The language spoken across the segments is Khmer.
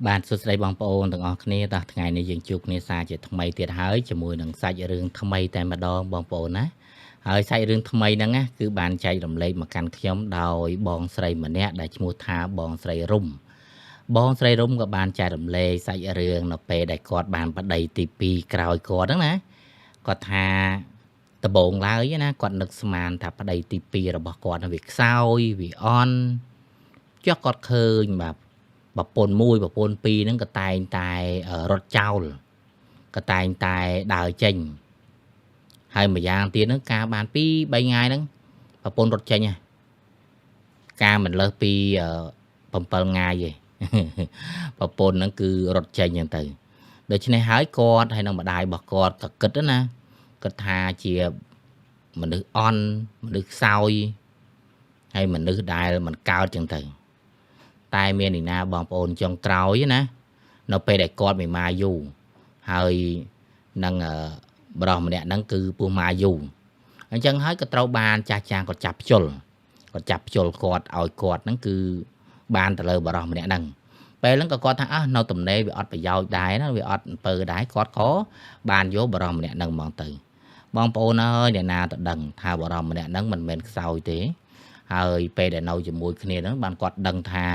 បាទសួស្តីបងប្អូនទាំងអស់គ្នាតោះថ្ងៃនេះយើងជួបគ្នាសាជាថ្មីទៀតហើយជាមួយនឹងសាច់រឿងថ្មីតែម្ដងបងប្អូនណាហើយសាច់រឿងថ្មីហ្នឹងណាគឺបានចែករំលែកមកកាន់ខ្ញុំដោយបងស្រីម្នាក់ដែលឈ្មោះថាបងស្រីរុំបងស្រីរុំក៏បានចែករំលែកសាច់រឿងនៅពេលដែលគាត់បានប្តីទី2ក្រោយគាត់ហ្នឹងណាគាត់ថាដំបូងឡើយណាគាត់នឹកស្មានថាប្តីទី2របស់គាត់ហ្នឹងវាខ្សោយវាអន់ចុះគាត់ឃើញបាទប្រពន្ធមួយប្រពន្ធពីរហ្នឹងក៏តែងតែរត់ចោលក៏តែងតែដើរចេញហើយម្យ៉ាងទៀតហ្នឹងការបាន2 3ថ្ងៃហ្នឹងប្រពន្ធរត់ចេញហ៎ការមិនលើសពី7ថ្ងៃទេប្រពន្ធហ្នឹងគឺរត់ចេញហ្នឹងទៅដូច្នេះហើយគាត់ហើយនឹងម្ដាយរបស់គាត់ក៏គិតណាគិតថាជាមនុស្សអន់មនុស្សខ្សោយហើយមនុស្សដែលមិនកើតចឹងទៅតែមានឯណាបងប្អូនចុងក្រោយណានៅពេលដែលគាត់មិនមកយូរហើយនឹងប្រុសម្នាក់ហ្នឹងគឺពោះម៉ាយូរអញ្ចឹងហើយក៏ត្រូវបានចាស់ចាងគាត់ចាប់ខ្ជុលគាត់ចាប់ខ្ជុលគាត់ឲ្យគាត់ហ្នឹងគឺបានទៅលើបរោះម្នាក់ហ្នឹងពេលហ្នឹងក៏គាត់ថាអះនៅទំនេរវាអត់ប្រយោជន៍ដែរណាវាអត់អំពើដែរគាត់ក៏បានយកបរោះម្នាក់ហ្នឹងហ្មងទៅបងប្អូនអើយអ្នកណាទៅដឹងថាបរោះម្នាក់ហ្នឹងមិនមែនខ្សោយទេហើយពេលដែលនៅជាមួយគ្នាហ្នឹងបានគាត់ដឹងថា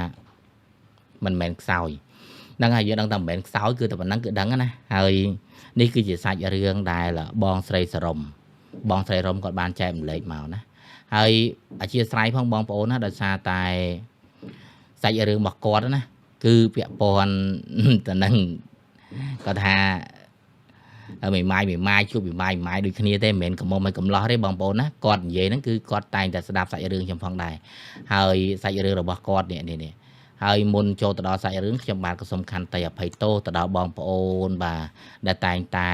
មិនមែនខ្សោយហ្នឹងហើយយើងដឹងថាមិនមែនខ្សោយគឺតែប៉ុណ្ណឹងគឺដឹងណាហើយនេះគឺជាសាច់រឿងដែលបងស្រីសរុំបងស្រីរុំគាត់បានចែកម្លែកមកណាហើយអធិស្ឋានផងបងប្អូនណាដោយសារតែសាច់រឿងរបស់គាត់ណាគឺពាក់ព័ន្ធទៅនឹងគាត់ថាមីម៉ាយមីម៉ាយជួបមីម៉ាយមីម៉ាយដូចគ្នាទេមិនមែនកំមុំឲ្យកំឡោះទេបងប្អូនណាគាត់និយាយហ្នឹងគឺគាត់តែងតែស្ដាប់សាច់រឿងខ្ញុំផងដែរហើយសាច់រឿងរបស់គាត់នេះនេះហើយមុនចូលទៅដល់សាច់រឿងខ្ញុំបាទក៏សូមខន្តីអភ័យទោសទៅដល់បងប្អូនបាទដែលតែងតែ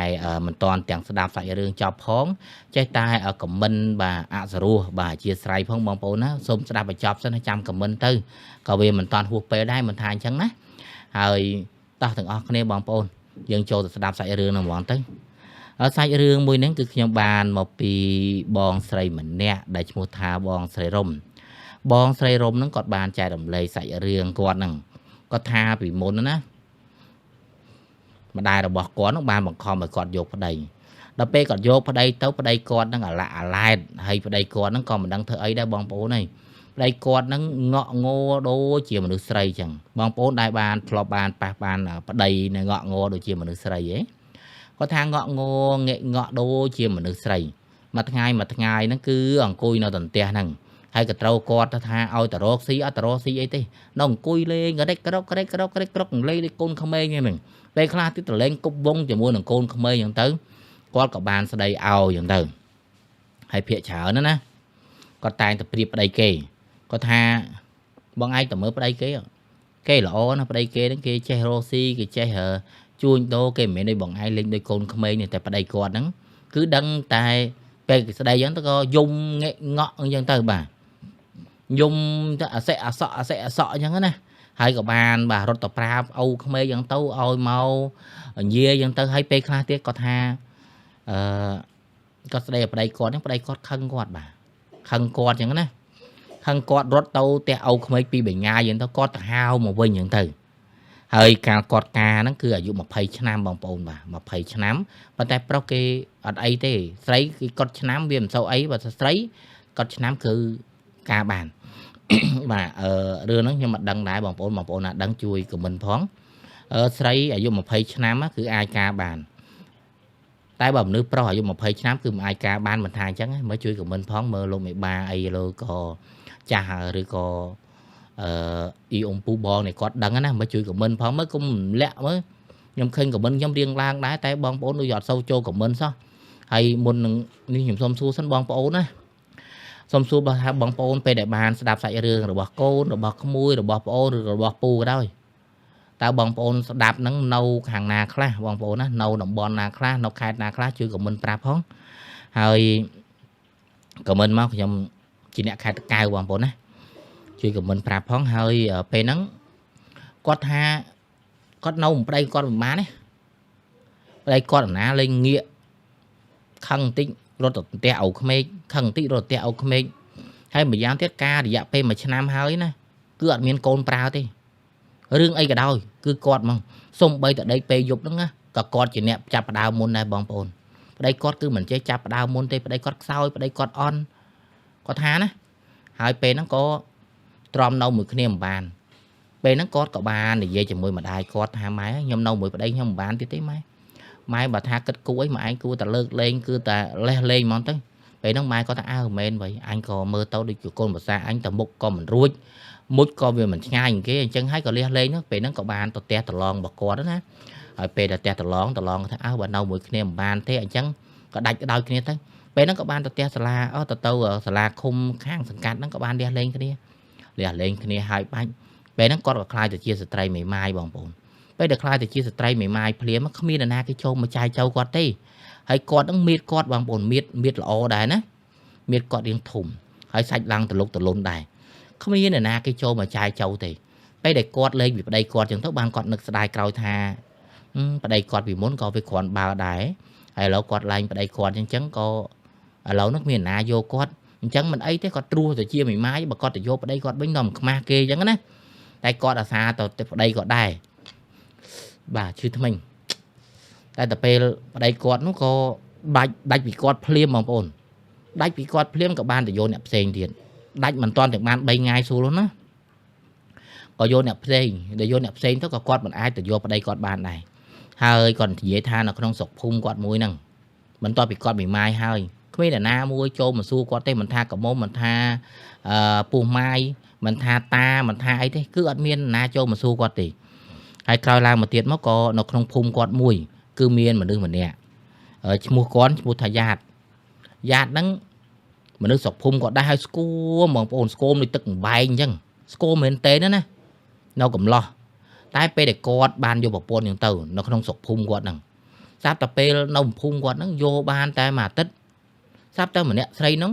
មិនតាន់ទាំងស្ដាប់សាច់រឿងចប់ផងចេះតែខមមិនបាទអសរោះបាទអធិស្ឋានផងបងប្អូនណាសូមស្ដាប់ឲ្យចប់សិនចាំខមមិនទៅក៏វាមិនតាន់ហួសពេលដែរមិនថាអញ្ចឹងណាហើយតោះទាំងអស់គ្នាបងប្អូនយើងចូលទៅស្ដាប់សាច់រឿងហ្នឹងហ្មងទៅសាច់រឿងមួយហ្នឹងគឺខ្ញុំបានមកពីបងស្រីម្នាក់ដែលឈ្មោះថាបងស្រីរុំបងស្រីរុំហ្នឹងគាត់បានចែករំលែកសាច់រឿងគាត់ហ្នឹងគាត់ថាពីមុនណាម្ដាយរបស់គាត់ហ្នឹងបានបង្ខំឲ្យគាត់យកប្តីដល់ពេលគាត់យកប្តីទៅប្តីគាត់ហ្នឹងអាឡាក់អាឡែតហើយប្តីគាត់ហ្នឹងក៏មិនដឹងធ្វើអីដែរបងប្អូនអើយប្តីគាត់ហ្នឹងងក់ងោដូចជាមនុស្សស្រីចឹងបងប្អូនដែលបានធ្លាប់បានប៉ះបានប្តីនៅងក់ងោដូចជាមនុស្សស្រីហ៎គាត់ថាងក់ងោងាកងក់ដូចជាមនុស្សស្រីមួយថ្ងៃមួយថ្ងៃហ្នឹងគឺអង្គុយនៅទន្ទះហ្នឹងហើយក៏ត្រូវគាត់ថាឲ្យតរកស៊ីអត់តរកស៊ីអីទេនៅអង្គុយលេងក្រេកក្រកក្រេកក្រកក្រេកក្រកលេងដូចកូនក្មេងហ្នឹងពេលខ្លះទៀតទៅលេងគប់វងជាមួយនឹងកូនក្មេងហ្នឹងទៅគាត់ក៏បានស្ដីឲ្យហ្នឹងទៅហើយភាកច្រើនណាគាត់តែងតែប្រៀបប្តីគេគាត់ថាបងឯងទៅមើលប្តីគេគេល្អណាប្តីគេហ្នឹងគេចេះរកស៊ីគេចេះជួញដូរគេមិនមែនដូចបងឯងលេងដូចកូនក្មេងនេះតែប្តីគាត់ហ្នឹងគឺដឹងតែពេលគេស្ដីអញ្ចឹងទៅក៏យំងាក់ងក់អញ្ចឹងទៅបាទយំទៅអសិអសក់អសិអសក់អញ្ចឹងណាហើយក៏បានបាទរត់ទៅប្រាប់ឪក្មេងអញ្ចឹងទៅឲ្យមកនិយាយអញ្ចឹងទៅហើយពេលខ្លះទៀតគាត់ថាអឺគាត់ស្ដីឲ្យប្តីគាត់ហ្នឹងប្តីគាត់ខឹងគាត់បាទខឹងគាត់អញ្ចឹងណាខឹងគាត់រត់ទៅផ្ទះឪក្មេងពីបញ្ញាអញ្ចឹងទៅគាត់ទៅហៅមកវិញអញ្ចឹងទៅហើយកាលគាត់ការហ្នឹងគឺអាយុ20ឆ្នាំបងប្អូនបាទ20ឆ្នាំប៉ុន្តែប្រុសគេអត់អីទេស្រីគឺគាត់ឆ្នាំវាមិនសូវអីបើស្រីគាត់ឆ្នាំគឺការបានបាទអឺរឿងហ្នឹងខ្ញុំមិនដឹងដែរបងប្អូនបងប្អូនណាដឹងជួយខមមិនផងស្រីអាយុ20ឆ្នាំគឺអាចការបានតែបើមនុស្សប្រុសអាយុ20ឆ្នាំគឺមិនអាចការបានមិនថាអញ្ចឹងមើលជួយខមមិនផងមើលលោកមេបាអីលោកក៏ចាស់ឬក៏អឺអ៊ីអ៊ំពូបងនេះគាត់ដឹងណាមើលជួយខមមិនផងមើលគុំលាក់មើលខ្ញុំឃើញខមមិនខ្ញុំរៀងឡើងដែរតែបងប្អូនដូចអត់សូវចូលខមមិនសោះហើយមុននឹងនេះខ្ញុំសូមសួរសិនបងប្អូនណាសូមសួរបើថាបងប្អូនពេលដែលបានស្ដាប់សាច់រឿងរបស់កូនរបស់ក្មួយរបស់ប្អូនឬរបស់ពូក៏ដោយតើបងប្អូនស្ដាប់ហ្នឹងនៅខាងណាខ្លះបងប្អូនណានៅតំបន់ណាខ្លះនៅខេត្តណាខ្លះជួយខមមិនប្រាប់ផងហើយខមមិនមកខ្ញុំជាអ្នកខេត្តតាកែវបងប្អូនណាជួយខមមិនប្រាប់ផងហើយពេលហ្នឹងគាត់ថាគាត់នៅប្តីគាត់មិនបានទេប្តីគាត់ណាលេងងាកខឹងបន្តិចរត់ទៅផ្ទះឪក្មេកខឹងបន្តិចរត់ទៅផ្ទះឪក្មេកហើយម្យ៉ាងទៀតការរយៈពេល1ឆ្នាំហើយណាគឺអត់មានកូនប្រើទេ រឿងអីក៏ដោយគឺគាត់ហ្មងសំបីតដេកពេលយប់ហ្នឹងណាក៏គាត់ជាអ្នកចាប់ផ្ដើមមុនដែរបងប្អូនប្តីគាត់គឺមិនចេះចាប់ផ្ដើមមុនទេប្តីគាត់ខ្សោយប្តីគាត់អន់គាត់ថាណាហើយពេលហ្នឹងក៏ទ្រាំនៅមួយគ្នាមិនបានពេលហ្នឹងគាត់ក៏បាននិយាយជាមួយម្ដាយគាត់ថាម៉ែខ្ញុំនៅមួយប្តីខ្ញុំមិនបានទៀតទេម៉ែម៉ែបើថាគិតគួរអីម៉ែឯងគួរតែលើកលែងគឺតែលេះលែងហ្មងទៅពេលហ្នឹងម៉ែគាត់ថាអើមែនវ៉ៃអញក៏មើលទៅដូចជាកូនប្រសាអញតែមុខក៏មិនរួចមុជក៏វាមិនឆ្ងាញ់គេអញ្ចឹងហើយក៏លះលែងហ្នឹងពេលហ្នឹងក៏បានទៅផ្ទះប្រឡងរបស់គាត់ណាហើយពេលដែលផ្ទះប្រឡងថាអើបើនៅមួយគ្នាមិនបានទេអញ្ចឹងក៏ដាច់ដោយគ្នាទៅពេលហ្នឹងក៏បានទៅផ្ទះសាលាអស់ទៅសាលាឃុំខាងសង្កាត់ហ្នឹងក៏បានលះលែងគ្នាលះលែងគ្នាហើយបាច់ពេលហ្នឹងគាត់ក៏ខ្លាចទៅជាស្ត្រីមេម៉ាយបងប្អូនពេលដែលខ្លាចទៅជាស្ត្រីមេម៉ាយភ្លាមគ្មាននរណាគេចូលមកចាយចៅគាត់ទេហើយគាត់ហ្នឹងមៀតគាត់បងប្អូនមៀតល្អដែរណាមៀតគាត់រៀងធំហើយសាច់ឡើងតលុកតលុនដែរគ្មាននរណាគេចូលមកចាយចៅទេពេលដែលគាត់លែងពីប្តីគាត់ចឹងទៅបានគាត់នឹកស្ដាយក្រោយថាប្តីគាត់ពីមុនក៏វាគ្រាន់បើដែរហើយឥឡូវគាត់លែងប្តីគាត់ចឹងចឹងក៏ឥឡូវនោះគ្មាននរណាយកគាត់អញ្ចឹងមិនអីទេគាត់ត្រួសទៅជាមេម៉ាយបើគាត់ទៅយកប្តីគាត់វិញដល់មិនខ្មាស់គេចឹងណាតែគាត់អាសាទៅប្តីគាត់ដែរបាទឈឺថ្មិញតែទៅពេលប្តីគាត់នោះក៏ដាច់ពីគាត់ភ្លាមបងប្អូនដាច់ពីគាត់ភ្លាមក៏បានទៅយកអ្នកផ្សេងទៀតដាច់មិនតាន់ទាំងបាន3ថ្ងៃស្រួលណាក៏យកអ្នកផ្សេងដែលយកអ្នកផ្សេងទៅក៏គាត់មិនអាចទៅយកប្តីគាត់បានដែរហើយគាត់និយាយថានៅក្នុងស្រុកភូមិគាត់មួយហ្នឹងបន្ទាប់ពីគាត់មេម៉ាយហើយគ្មានអ្នកណាមួយចូលមកសួរគាត់ទេមិនថាកមុំមិនថាពោះម៉ាយមិនថាតាមិនថាអីទេគឺអត់មានណាចូលមកសួរគាត់ទេហើយក្រោយឡើងមកទៀតមកក៏នៅក្នុងភូមិគាត់មួយគឺមានមនុស្សម្នាក់ឈ្មោះគាត់ឈ្មោះថាយ៉ាតយ៉ាតហ្នឹងមនុស្សស្រុកភូមិគាត់ដែរហើយស្គមបងប្អូនស្គមដូចទឹកបែងអញ្ចឹងស្គមមែនទេណានៅកំឡោះតែពេលដែលគាត់បានយកប្រពន្ធហ្នឹងទៅនៅក្នុងស្រុកភូមិគាត់ហ្នឹងស្រាប់តែពេលនៅភូមិគាត់ហ្នឹងយកបានតែមួយអាទិត្យស្រាប់តែម្នាក់ស្រីហ្នឹង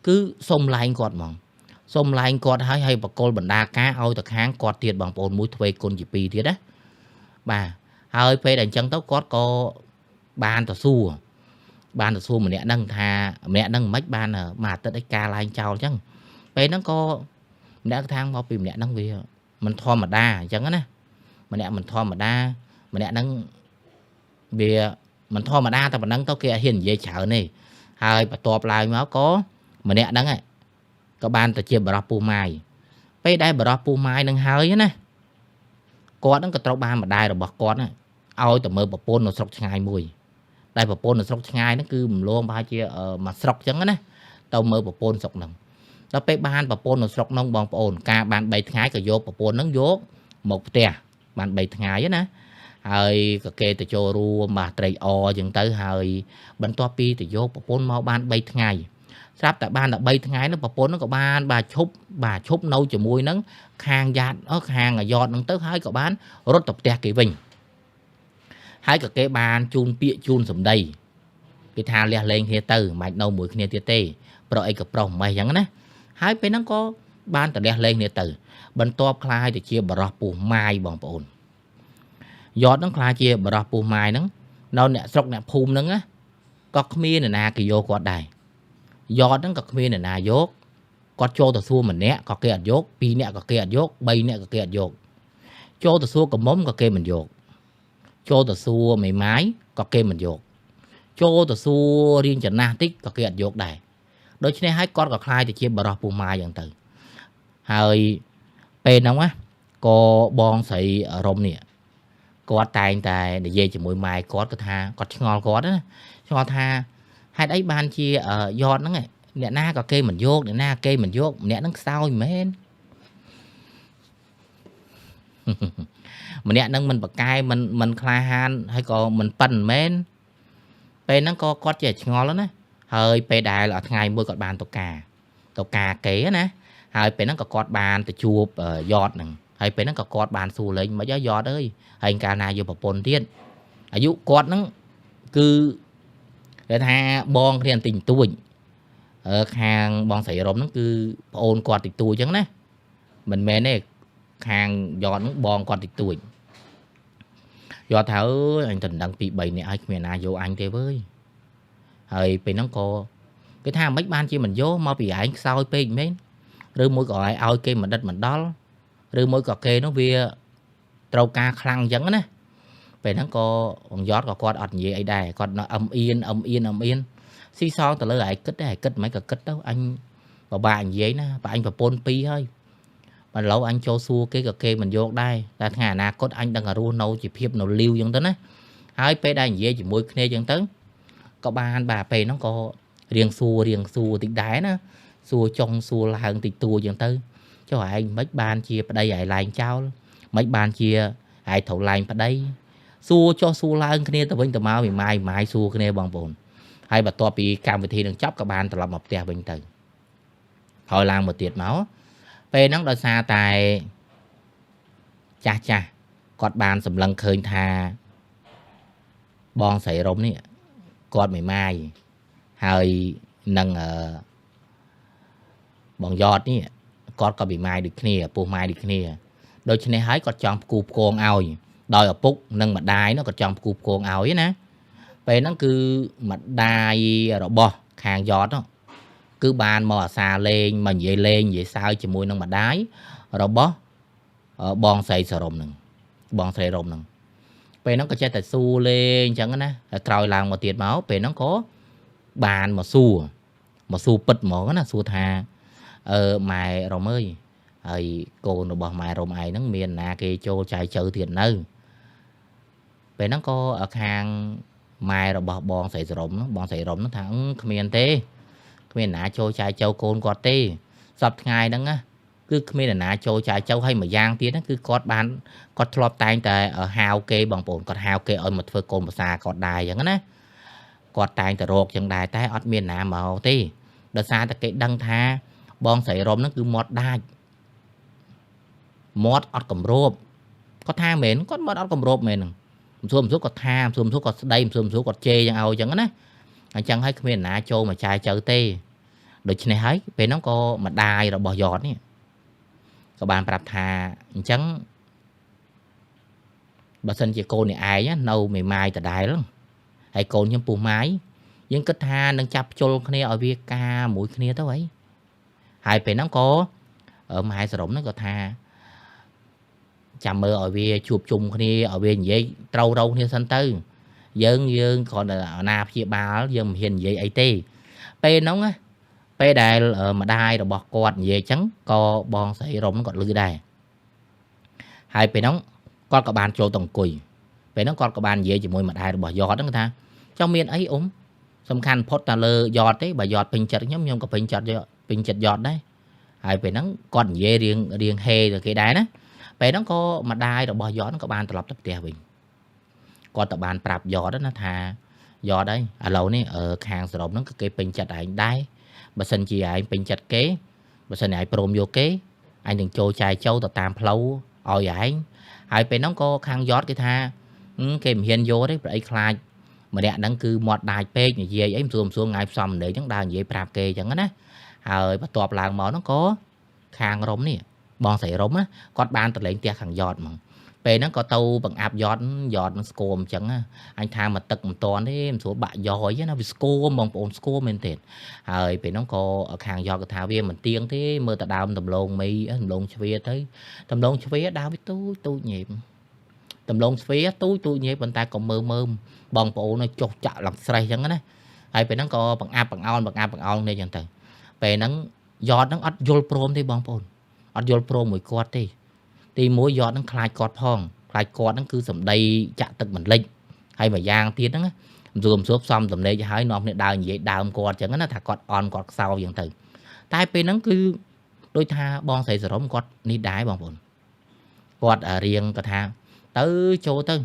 គឺសុំលែងគាត់ហ្មងសុំលែងគាត់ហើយបកគលបណ្ដាការឲ្យទៅខាងគាត់ទៀតបងប្អូនមួយទ្វេគុណជា2ទៀតណាបាទហើយពេលដែលអញ្ចឹងទៅគាត់ក៏បានទៅសួរម្នាក់ហ្នឹងថាម្នាក់ហ្នឹងមិនបានមួយអាទិត្យឯការឡើងចោលអញ្ចឹងពេលហ្នឹងក៏ម្នាក់ខាងមកពីម្នាក់ហ្នឹងវាមិនធម្មតាអញ្ចឹងណាម្នាក់មិនធម្មតាម្នាក់ហ្នឹងវាមិនធម្មតាតែប៉ុណ្ណឹងទៅគេអត់ហ៊ាននិយាយច្រើនទេហើយបន្ទាប់ឡើងមកក៏ម្នាក់ហ្នឹងក៏បានទៅជាបរោះពោះម៉ាយពេលដែលបរោះពោះម៉ាយនឹងហើយណាគាត់ហ្នឹងក៏ត្រូវបានម្ដាយរបស់គាត់ហ្នឹងឲ្យទៅមើលប្រពន្ធនៅស្រុកឆ្ងាយមួយតែប្រពន្ធនៅស្រុកឆ្ងាយហ្នឹងគឺមលងប្រហែលជាមួយស្រុកចឹងណាទៅមើលប្រពន្ធស្រុកហ្នឹងដល់ពេលបានប្រពន្ធនៅស្រុកហ្នឹងបងប្អូនការបាន3ថ្ងៃក៏យកប្រពន្ធហ្នឹងយកមកផ្ទះបាន3ថ្ងៃណាហើយក៏គេទៅចូលរួមបាទត្រេកអរចឹងទៅហើយបន្ទាប់ពីទៅយកប្រពន្ធមកបាន3ថ្ងៃស្រាប់តែបានតែ3ថ្ងៃនោះប្រពន្ធហ្នឹងក៏បានបាទឈប់នៅជាមួយនឹងខាងយ៉ាតខាងអាយ៉តហ្នឹងទៅហើយក៏បានរត់ទៅផ្ទះគេវិញហើយក៏គេបានជូនពាក្យជូនសម្ដីគេថាលះលែងគ្នាទៅមិននៅមួយគ្នាទៀតទេប្រុសអីក៏ប្រុសម៉េះចឹងណាហើយពេលហ្នឹងក៏បានទៅលះលែងគ្នាទៅបន្ទាប់ខ្លាយទៅជាបរោះពោះម៉ាយបងប្អូនយ៉តហ្នឹងខ្លាយជាបរោះពោះម៉ាយហ្នឹងនៅអ្នកស្រុកអ្នកភូមិហ្នឹងណាក៏គ្មាននរណាគេយកគាត់ដែរយ៉តហ្នឹងក៏គ្មាននរណាយកគាត់ចូលទៅសួរម្នាក់ក៏គេអត់យកពីរនាក់ក៏គេអត់យកបីនាក់ក៏គេអត់យកចូលទៅសួរកមុំក៏គេមិនយកចូលទៅសួរមេម៉ាយក៏គេមិនយកចូលទៅសួររៀងចំណាស់តិចក៏គេអត់យកដែរដូច្នេះហើយគាត់ក៏ខ្លាយទៅជាបរោះពោះម៉ាយហ្នឹងទៅហើយពេលហ្នឹងណាក៏បងស្រីរំនេះគាត់តែងតែនិយាយជាមួយម៉ែគាត់គាត់ថាគាត់ឆ្ងល់គាត់ណាឆ្ងល់ថាហេតុអីបានជាយ៉តហ្នឹងអ្នកណាក៏គេមិនយកអ្នកណាគេមិនយកម្នាក់ហ្នឹងខ្សោយមែនម្នាក់ហ្នឹងមិនប្រកែមិនក្លាហានហើយក៏មិនប៉ិនមែនពេលហ្នឹងក៏គាត់ជាឆ្ងល់ណាហើយពេលដែលថ្ងៃមួយគាត់បានទៅការគេណាហើយពេលហ្នឹងក៏គាត់បានទៅជួបយ៉តហ្នឹងហើយពេលហ្នឹងក៏គាត់បានសួរលេងមិនយ៉តអើយហើយកាលណាយកប្រពន្ធទៀតអាយុគាត់ហ្នឹងគឺគេថាបងគ្នាបន្តិចបន្តួចខាងបងស្រីរំហ្នឹងគឺប្អូនគាត់តិចតួចចឹងណាមិនមែនទេខាងយ៉តហ្នឹងបងគាត់តិចតួចយ៉តថាអើយអញទៅដឹងពី3នាក់ហើយគ្មានណាយកអញទេវើយហើយពេលហ្នឹងក៏គេថាមិនបានជាមិនយកមកពីឯងខ្សោយពេកមែនឬមួយក៏ឲ្យគេមិនដិតមិនដល់ឬមួយក៏គេនោះវា ត្រូវការខ្លាំងអញ្ចឹងណាពេលហ្នឹងក៏បងយត់ក៏គាត់អត់និយាយអីដែរគាត់នៅអឹមអៀនអឹមអៀនអឹមអៀនស៊ីសងទៅលើឯងគិតដែរឯងគិតមិនក៏គិតទៅអញពិបាកនិយាយណាបើអញប្រពន្ធពីរហើយបើឡូវអញចូលសួរគេក៏គេមិនយកដែរតែថ្ងៃអនាគតអញដឹងតែរស់នៅជាភាពនៅលីវអញ្ចឹងទៅណាហើយពេលដែលនិយាយជាមួយគ្នាអញ្ចឹងទៅក៏បានបាទពេលហ្នឹងក៏រៀងសួររៀងសួរតិចដែរណាសួរចុងសួរឡើងតិចតួអញ្ចឹងទៅចុះឯងមិនបានជាប្តីឯងឡើងចោលមិនបានជាឯងត្រូវឡើងប្តីសួរចុះសួរឡើងគ្នាទៅវិញទៅមកមីម៉ាយម៉ាយសួរគ្នាបងប្អូនហើយបន្ទាប់ពីកម្មវិធីនឹងចប់ក៏បានត្រឡប់មកផ្ទះវិញទៅហើយឡើងមកទៀតមកពេលហ្នឹងដោយសារតែចាស់ចាស់គាត់បានសម្លឹងឃើញថាបងស្រីរុំនេះគាត់មីម៉ាយហើយនឹងបងយอดនេះគាត់ក៏មីម៉ាយដូចគ្នាឪពុះម៉ែដូចគ្នាដូច្នេះហើយគាត់ចង់ផ្គូផ្គងឲ្យដោយឪពុកនិងម្ដាយនោះគាត់ចង់ផ្គូផ្គងឲ្យណាពេលហ្នឹងគឺម្ដាយរបស់ខាងយอดនោះគឺបានមកអាសាលេងមកនិយាយលេងនិយាយសើចជាមួយនឹងម្ដាយរបស់បងស្រីសរុំហ្នឹងបងស្រីរុំហ្នឹងពេលហ្នឹងក៏ចេះតែសួរលេងអញ្ចឹងណាហើយក្រោយឡើងមកទៀតមកពេលហ្នឹងក៏បានមកសួរពិតហ្មងណាសួរថាអឺម៉ែរុំអើយហើយកូនរបស់ម៉ែរុំឯងហ្នឹងមានណាគេចូលចែកជើទៀតនៅពេលហ្នឹងក៏ខាងម៉ែរបស់បងស្រីសរុំហ្នឹងបងស្រីរុំហ្នឹងថាគ្មានទេគ្មានណាចូលចែកចៅកូនគាត់ទេសពថ្ងៃហ្នឹងណាគឺគ្មានណាចូលចែកចៅហើយមួយយ៉ាងទៀតហ្នឹងគឺគាត់បានគាត់ធ្លាប់តែងតែហៅគេបងប្អូនគាត់ហៅគេឲ្យមកធ្វើកូនប្រសាគាត់ដែរអញ្ចឹងណាគាត់តែងតែរកអញ្ចឹងដែរតែអត់មានណាមកទេដោយសារតែគេដឹងថាបងស្រីរុំហ្នឹងគឺមាត់ដាច់មាត់អត់គម្របគាត់ថាមែនគាត់មាត់អត់គម្របមែនហ្នឹងមិនសួរមិនសួរគាត់ថាមិនសួរមិនសួរគាត់ស្ដីមិនសួរមិនសួរគាត់ជេរយ៉ាងឲ្យអញ្ចឹងណាអញ្ចឹងហើយគ្មានណាចូលមកចែចៅទេដូច្នេះហើយពេលហ្នឹងក៏ម្ដាយរបស់យอดនេះក៏បានប្រាប់ថាអញ្ចឹងបើសិនជាកូននេះឯងនៅមេម៉ាយដដែលហើយកូនខ្ញុំពុះម៉ាយយើងគិតថានឹងចាប់ជុលគ្នាឲ្យវាការមួយគ្នាទៅអីហើយពេលហ្នឹងក៏ម៉ែសរុំហ្នឹងក៏ថាចាំមើលឲ្យវាជួបជុំគ្នាឲ្យវានិយាយត្រូវរោគ្នាសិនទៅយើងគ្រាន់តែអាណាព្យាបាលយើងមិនហ៊ាននិយាយអីទេពេលហ្នឹងណាពេលដែលម្ដាយរបស់គាត់និយាយអញ្ចឹងក៏បងស្រីរុំគាត់លឺដែរហើយពេលហ្នឹងគាត់ក៏បានចូលទៅអង្គុយពេលហ្នឹងគាត់ក៏បាននិយាយជាមួយម្ដាយរបស់យอดហ្នឹងថាចង់មានអីអ៊ំសំខាន់ផុតតែលើយอดទេបើយอดពេញចិត្តខ្ញុំក៏ពេញចិត្តយอดដែរហើយពេលហ្នឹងគាត់និយាយរៀងហេទៅគេដែរណាពេលហ្នឹងក៏ម្ដាយរបស់យอดក៏បានត្រឡប់ទៅផ្ទះវិញគាត់ទៅបានប្រាប់យอดណាថាយอดហើយឥឡូវនេះខាងសរុបហ្នឹងគឺគេពេញចិត្តឯងដែរបើសិនជាឯងពេញចិត្តគេបើសិនឯងព្រមយកគេឯងនឹងចូលចែកចូលទៅតាមផ្លូវឲ្យឯងហើយពេលហ្នឹងក៏ខាងយอดគេថាគេមិនហ៊ានយកទេព្រោះអីខ្លាចម្នាក់ហ្នឹងគឺមាត់ដាច់ពេកនិយាយអីមិនសួរមិនសួរថ្ងៃផ្សំនេះអញ្ចឹងដើរនិយាយប្រាប់គេអញ្ចឹងណាហើយបន្ទាប់ឡើងមកហ្នឹងក៏ខាងរុំនេះបងស្រីរុំណាគាត់បានទៅលេងផ្ទះខាងយอดហ្មងពេលហ្នឹងក៏ទៅបង្អាប់យอดយอดនឹងស្គមអញ្ចឹងអញថាមកទឹកមិនតាន់ទេមិនស្រួលបាក់យ៉យណាវាស្គមបងប្អូនស្គមមែនទេហើយពេលហ្នឹងក៏ខាងយอดក៏ថាវាមិនទៀងទេមើលទៅដើមដំឡូងមីដំឡូងជ្វាទៅដំឡូងជ្វាដើមវាទូចទូចញ៉េបដំឡូងជ្វាទូចទូចញ៉េបប៉ុន្តែក៏មើមើមបងប្អូនចុះចាក់ឡើងស្រេះអញ្ចឹងណាហើយពេលហ្នឹងក៏បង្អាប់បង្អោនបង្អាប់បង្អោននេះអញ្ចឹងទៅពេលហ្នឹងយอดហ្នឹងអត់យល់ព្រមទេបងប្អូនអត់យល់ព្រមមួយគាត់ទេទីមួយយอดហ្នឹងខ្លាចគាត់ផងខ្លាចគាត់ហ្នឹងគឺសម្ដីចាក់ទឹកមិនលិចហើយមួយយ៉ាងទៀតហ្នឹងមិនសួរមិនសួរផ្សំតំណែងឲ្យនាំគ្នាដើរនិយាយដើមគាត់អញ្ចឹងណាថាគាត់អន់គាត់ខ្សោយអញ្ចឹងទៅតែពេលហ្នឹងគឺដូចថាបងស្រីសរុំគាត់នេះដែរបងប្អូនគាត់រៀងគាត់ថាទៅចូលទៅ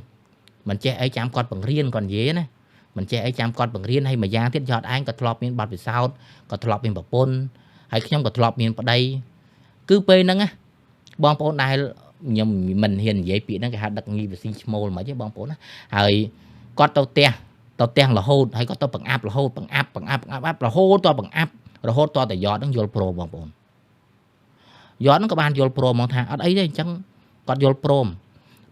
មិនចេះអីចាំគាត់បង្រៀនគាត់និយាយណាមិនចេះអីចាំគាត់បង្រៀនហើយមួយយ៉ាងទៀតយอดឯងក៏ធ្លាប់មានបទពិសោធន៍ក៏ធ្លាប់មានប្រពន្ធហើយខ្ញុំក៏ធ្លាប់មានប្តីគឺពេលហ្នឹងណាបងប្អូនដែលខ្ញុំមិនហ៊ាននិយាយពាក្យហ្នឹងគេហៅដឹកងីវិស៊ីឈ្មោលមិនទេបងប្អូនណាហើយគាត់ទៅផ្ទះទៅផ្ទះរហូតហើយគាត់ទៅបង្អាប់រហូតបង្អាប់បង្អាប់បង្អាប់រហូតតបង្អាប់រហូតតតែយอดហ្នឹងយល់ព្រមបងប្អូនយอดហ្នឹងក៏បានយល់ព្រមមកថាអត់អីទេអញ្ចឹងគាត់យល់ព្រម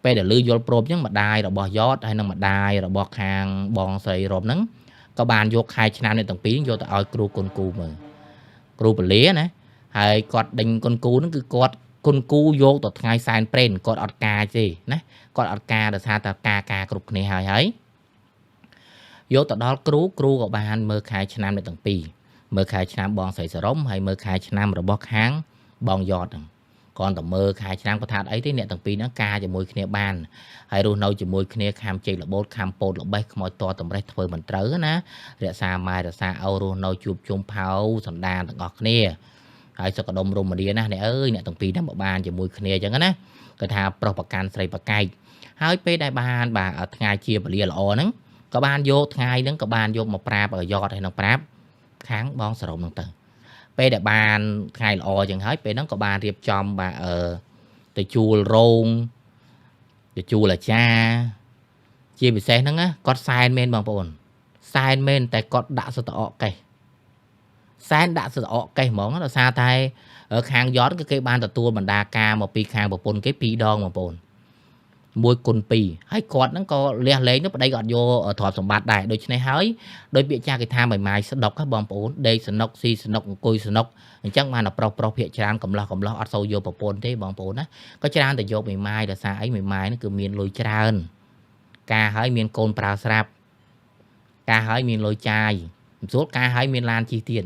ពេលដែលលឺយល់ព្រមអញ្ចឹងម្ដាយរបស់យอดហើយនិងម្ដាយរបស់ខាងបងស្រីរុំហ្នឹងក៏បានយកខែឆ្នាំនេះទាំងពីរយកទៅឲ្យគ្រូគុណគូមើលគ្រូពលាណាហើយគាត់ដេញគុណគូហ្នឹងគឺគាត់ គុណគូយកទៅថ្ងៃសែនព្រេនគាត់អត់ការទេណាគាត់អត់ការដោយសារតែការគ្រប់គ្នាហើយហើយយកទៅដល់គ្រូគ្រូក៏បានមើលខែឆ្នាំអ្នកទាំងពីរមើលខែឆ្នាំបងស្រីសរុំហើយមើលខែឆ្នាំរបស់ខាងបងយតហ្នឹងគ្រាន់តែមើលខែឆ្នាំគាត់ថាអីទេអ្នកទាំងពីរហ្នឹងការជាមួយគ្នាបានហើយរស់នៅជាមួយគ្នាខាំជ័យរបូតខាំពោតល្បេះខ្មោចតតម្រេះធ្វើមិនត្រូវណារក្សាម៉ែរក្សាឪរស់នៅជួបជុំផៅសន្តានទាំងអស់គ្នាហើយសុខដុមរមនាណាអ្នកអើយអ្នកទាំងពីរហ្នឹងបើបានជាមួយគ្នាអញ្ចឹងណាគាត់ថាប្រុសប្រកាន់ស្រីប្រកែកហើយពេលដែលបានបាទថ្ងៃជាពលាល្អហ្នឹងក៏បានយកថ្ងៃហ្នឹងក៏បានយកមកប្រាប់ឲ្យយតហើយនឹងប្រាប់ខាងបងសរុំហ្នឹងទៅពេលដែលបានថ្ងៃល្អចឹងហើយពេលហ្នឹងក៏បានរៀបចំបាទទៅជួលរោងទៅជួលអាចារ្យជាពិសេសហ្នឹងណាគាត់សែនមែនបងប្អូនសែនមែនតែគាត់ដាក់សតអកកេះសែនដាក់សតអកកេះហ្មងដោយសារតែខាងយតគឺគេបានទទួលបណ្ដាការមកពីខាងប្រពន្ធគេ2ដងបងប្អូន1គុណ2ហើយគាត់ហ្នឹងក៏លះលែងទៅប្តីក៏អត់យកទ្រព្យសម្បត្តិដែរដូច្នេះហើយដោយពាក្យចាស់គេថាមួយម៉ាយស្ដុកហ៎បងប្អូនដេកសនុកស៊ីសនុកអង្គុយសនុកអញ្ចឹងបានតែប្រុសប្រុសភាកច្រើនកំឡោះកំឡោះអត់សូវយកប្រពន្ធទេបងប្អូនណាក៏ច្រើនតែយកមួយម៉ាយដោយសារអីមួយម៉ាយហ្នឹងគឺមានលុយច្រើនការហើយមានកូនប្រើស្រាប់ការហើយមានលុយចាយមិនស្រួលការហើយមានឡានជិះទៀត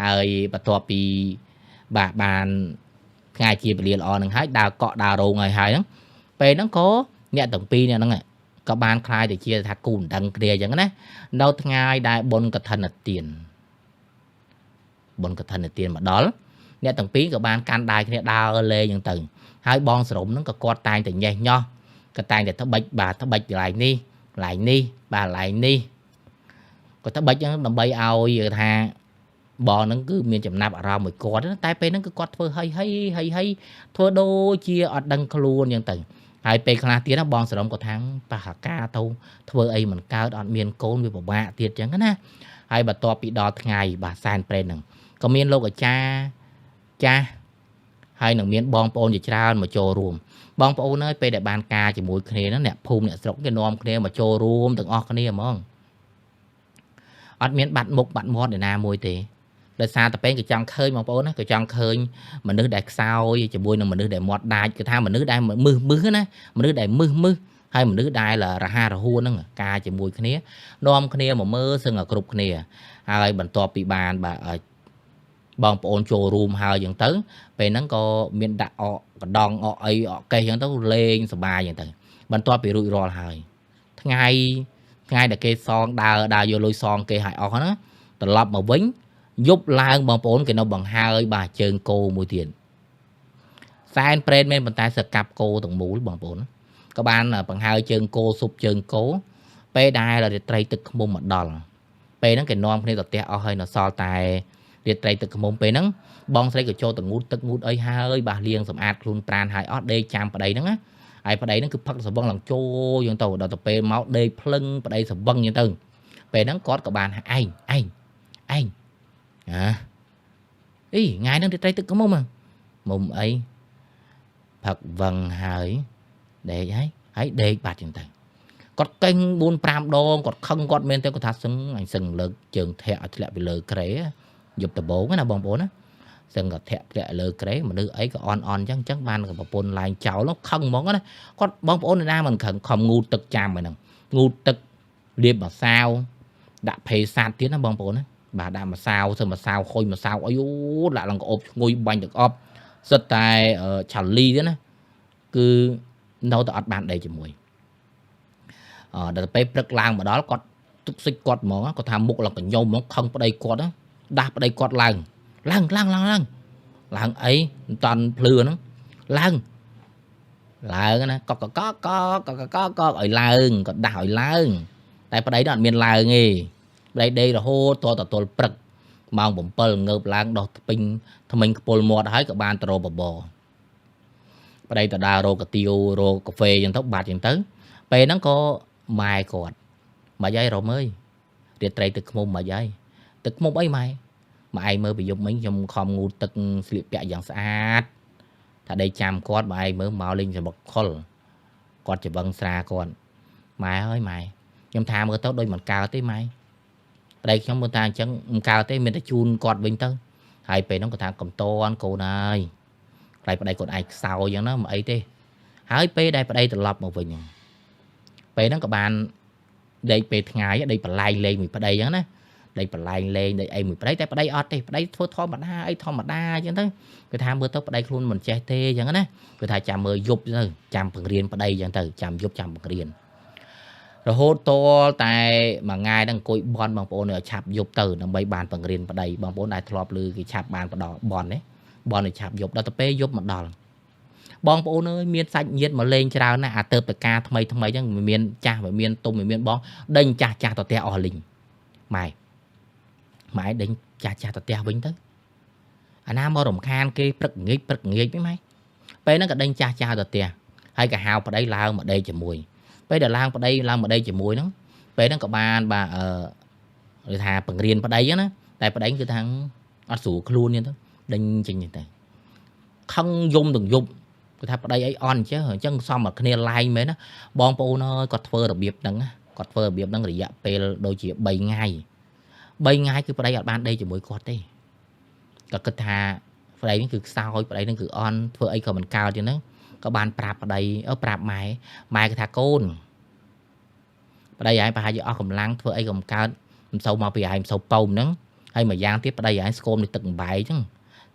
ហើយបន្ទាប់ពីបាទបានថ្ងៃជាពលាល្អនឹងហើយដើរកក់ដើររោងហើយហើយហ្នឹងពេលហ្នឹងក៏អ្នកទាំងពីរអ្នកហ្នឹងក៏បានคล้ายទៅជាថាគូដណ្ដឹងគ្នាអញ្ចឹងណានៅថ្ងៃដែលបុណ្យកឋិនទានបុណ្យកឋិនទានមកដល់អ្នកទាំងពីរក៏បានកាន់ដៃគ្នាដើរលេងអញ្ចឹងទៅហើយបងសរុំហ្នឹងក៏គាត់តែងតែញេះញោះក៏តែងតែត្បិចបាទត្បិចកន្លែងនេះកន្លែងនេះបាទកន្លែងនេះក៏ត្បិចហ្នឹងដើម្បីឲ្យថាបងហ្នឹងគឺមានចំណាប់អារម្មណ៍មួយគាត់តែពេលហ្នឹងគឺគាត់ធ្វើហីហីហីហីធ្វើដូចជាអត់ដឹងខ្លួនអញ្ចឹងទៅហើយពេលខ្លះទៀតណាបងសរុំក៏ថាងបះកាទៅធ្វើអីមិនកើតអត់មានកូនវាពិបាកទៀតអញ្ចឹងណាហើយបន្ទាប់ពីដល់ថ្ងៃបាទសែនព្រេនហ្នឹងក៏មានលោកអាចារ្យចាស់ហើយនឹងមានបងប្អូនជាច្រើនមកចូលរួមបងប្អូនហើយពេលដែលបានការជាមួយគ្នាហ្នឹងអ្នកភូមិអ្នកស្រុកគេនាំគ្នាមកចូលរួមទាំងអស់គ្នាហ្មងអត់មានបាត់មុខបាត់មាត់ឯណាមួយទេដោយសារតែពេលគេចង់ឃើញបងប្អូនណាគេចង់ឃើញមនុស្សដែលខ្សោយជាមួយនឹងមនុស្សដែលមាត់ដាច់គឺថាមនុស្សដែលមឹសមឹសណាមនុស្សដែលមឹសមឹសហើយមនុស្សដែលរហ័សរហួនហ្នឹងការជាមួយគ្នានាំគ្នាមកមើលសឹងឲ្យគ្រប់គ្នាហើយបន្ទាប់ពីបានបាទបងប្អូនចូលរួមហើយអញ្ចឹងទៅពេលហ្នឹងក៏មានដាក់អកកដងអកអីអកកេះអញ្ចឹងទៅលេងសប្បាយអញ្ចឹងទៅបន្ទាប់ពីរួចរាល់ហើយថ្ងៃដែលគេសងដើរយកលុយសងគេឲ្យអស់ហ្នឹងត្រឡប់មកវិញយប់ឡើងបងប្អូនគេនៅបង្ហើយបាទជើងគោមួយទៀតសែនព្រេនមែនប៉ុន្តែសកាប់គោទាំងមូលបងប្អូនក៏បានបង្ហើយជើងគោស៊ុបជើងគោពេលដែលរាត្រីទឹកឃ្មុំមកដល់ពេលហ្នឹងគេនាំគ្នាទៅផ្ទះអស់ហើយនៅសល់តែរាត្រីទឹកឃ្មុំពេលហ្នឹងបងស្រីក៏ចូលទៅងូតទឹកងូតអីហើយបាទលាងសម្អាតខ្លួនប្រានហើយអស់ដេកចាំប្តីហ្នឹងណាហើយប្តីហ្នឹងគឺផឹកសវឹងឡើងចូលយ៉ាងទៅដល់ទៅពេលមកដេកភ្លឹងប្តីសវឹងយ៉ាងទៅពេលហ្នឹងគាត់ក៏បានឯងឯងឯងអាអីថ្ងៃហ្នឹងត្រីទឹកមុំមុំអីផឹកវឹងហើយដេកហើយហើយដេកបាត់ចឹងទៅគាត់កេង4 5ដងគាត់ខឹងគាត់មែនទេគាត់ថាសឹងអញសឹងលើកជើងធាក់ឲ្យធ្លាក់ពីលើក្រេយប់ដំបូងណាបងប្អូនណាសឹងក៏ធាក់ធ្លាក់លើក្រេមនុស្សអីក៏អន់អន់ចឹងចឹងបានក៏ប្រពន្ធឡើងចោលខឹងហ្មងណាគាត់បងប្អូនណាមិនខឹងខំងូតទឹកចាំហ្នឹងងូតទឹកលាបម្សៅដាក់ភេសัตว์ទៀតណាបងប្អូនណាបាទដាក់ម្សៅធ្វើម្សៅខុយម្សៅអីអូដាក់ឡើងក្អូបឈ្ងុយបាញ់ទឹកអប់សិតតែឆាលីទេណាគឺនៅតែអត់បានដេកជាមួយដល់ពេលព្រឹកឡើងមកដល់គាត់ទុកសិចគាត់ហ្មងគាត់ថាមុខឡើងកញ្ញុំហ្មងខឹងប្តីគាត់ដាស់ប្តីគាត់ឡើងឡើងឡើងឡើងឡើងឡើងអីមិនតាន់ភ្លឺហ្នឹងឡើងឡើងណាកកកកកកកកឲ្យឡើងគាត់ដាស់ឲ្យឡើងតែប្តីនោះអត់មានឡើងទេប្តីដេករហូតតទល់ព្រឹកម៉ោង7ងើបឡើងដោះថ្មិញថ្មិញខ្ពុលមាត់ហើយក៏បានទៅរកបបរប្តីទៅដើររកកាទៀវរកកាហ្វេអញ្ចឹងទៅបាត់អញ្ចឹងទៅពេលហ្នឹងក៏ម៉ែគាត់ម៉េចហើយរំអើយរាត្រីទឹកឃ្មុំម៉េចហើយទឹកឃ្មុំអីម៉ែម៉ែឯងមើលពីយប់មិញខ្ញុំខំងូតទឹកស្លៀកពាក់យ៉ាងស្អាតថាដេកចាំគាត់ម៉ែឯងមើលមកលេងសម្បុកខុលគាត់ច្រវឹងស្រាគាត់ម៉ែអើយម៉ែខ្ញុំថាមើលទៅដូចមិនកើតទេម៉ែប្តីខ្ញុំមើលថាអញ្ចឹងមិនកើតទេមានតែជូនគាត់វិញទៅ ហើយពេលហ្នឹងគាត់ថាកំតនកូនហើយខ្លាចប្តីគាត់ឯងខ្សោយអញ្ចឹងណាមិនអីទេហើយពេលដែលប្តីត្រឡប់មកវិញហ្នឹងពេលហ្នឹងក៏បានដេកពេលថ្ងៃដេកបន្លែងលេងមួយប្តីអញ្ចឹងណាដេកបន្លែងលេងដេកអីមួយប្តីតែប្តីអត់ទេប្តីធ្វើធម្មតាអីធម្មតាអញ្ចឹងទៅគឺថាមើលទៅប្តីខ្លួនមិនចេះទេអញ្ចឹងណាគឺថាចាំមើលយប់ទៅចាំបង្រៀនប្តីអញ្ចឹងទៅចាំយប់ចាំបង្រៀនរហូតតលតែមួយថ្ងៃហ្នឹងអង្គុយបន់បងប្អូនឲ្យឆាប់យប់ទៅដើម្បីបានបង្រៀនប្តីបងប្អូនដែលធ្លាប់ឮគេឆាប់បានបដល់បន់ទេបន់ឲ្យឆាប់យប់ដល់ទៅពេលយប់មកដល់បងប្អូនអើយមានសាច់ញាតិមកលេងច្រើនណាស់អាទៅតកាថ្មីថ្មីអញ្ចឹងមិនមានចាស់មិនមានទុំមិនមានបងដេញចាស់ចាស់ទៅផ្ទះអស់លីងម៉ែម៉ែដេញចាស់ចាស់ទៅផ្ទះវិញទៅអាណាមករំខានគេព្រឹកងាយព្រឹកងាយវិញម៉ែពេលហ្នឹងក៏ដេញចាស់ចាស់ទៅផ្ទះហើយក៏ហៅប្តីឡើងមកដេកជាមួយពេលដែលឡើងប្តីឡើងមកដេកជាមួយហ្នឹងពេលហ្នឹងក៏បានបាទឬថាបង្រៀនប្តីហ្នឹងណាតែប្តីគឺថាអត់ស្រួលខ្លួនទេទៅដេញចេញទៅខឹងយំទាំងយប់គឺថាប្តីអីអន់ចេះអញ្ចឹងសំមកគ្នាឡែងមែនណាបងប្អូនអើយគាត់ធ្វើរបៀបហ្នឹងគាត់ធ្វើរបៀបហ្នឹងរយៈពេលដូចជា3ថ្ងៃ3ថ្ងៃគឺប្តីអត់បានដេកជាមួយគាត់ទេក៏គិតថាប្តីនេះគឺខ្សោយប្តីនេះគឺអន់ធ្វើអីក៏មិនកើតចឹងហ្នឹងក៏បានប្រាប់ប្តីប្រាប់ម៉ែម៉ែគេថាកូនប្តីឯងប្រហែលជាអស់កម្លាំងធ្វើអីក៏មិនកើតមិនសូវមកពីឯងមិនសូវប៉ោមហ្នឹងហើយមួយយ៉ាងទៀតប្តីឯងស្គមនឹងទឹកអំបែកចឹង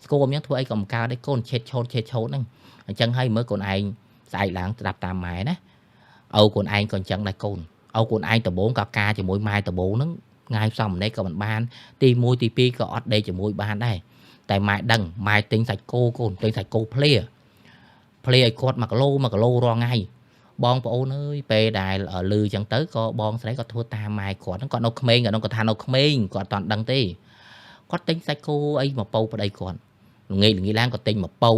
ស្គមចឹងធ្វើអីក៏មិនកើតដែរកូនឆេតឆូតឆេតឆូតហ្នឹងអញ្ចឹងហើយមើលកូនឯងស្អែកឡើងស្ដាប់តាមម៉ែណាឪកូនឯងក៏អញ្ចឹងដែរកូនឪកូនឯងដំបងក៏ការជាមួយម៉ែដំបងហ្នឹងថ្ងៃផ្សំម្នេះក៏មិនបានទី1ទី2ក៏អត់ដេកជាមួយបានដែរតែម៉ែដឹងម៉ែទិញសាច់គោកូនទិញសាច់គោភ្លាភ្លាឲ្យគាត់1គីឡូ1គីឡូរាល់ថ្ងៃបងប្អូនអើយពេលដែលលឺចឹងទៅក៏បងស្រីក៏ធ្វើតាមម៉ែគាត់ហ្នឹងគាត់នៅក្មេងគាត់គាត់ថានៅក្មេងគាត់អត់ដឹងទេគាត់ទិញសាច់គោអីមកប៉ូប្តីគាត់ល្ងាចល្ងាចឡើងក៏ទិញមកប៉ូ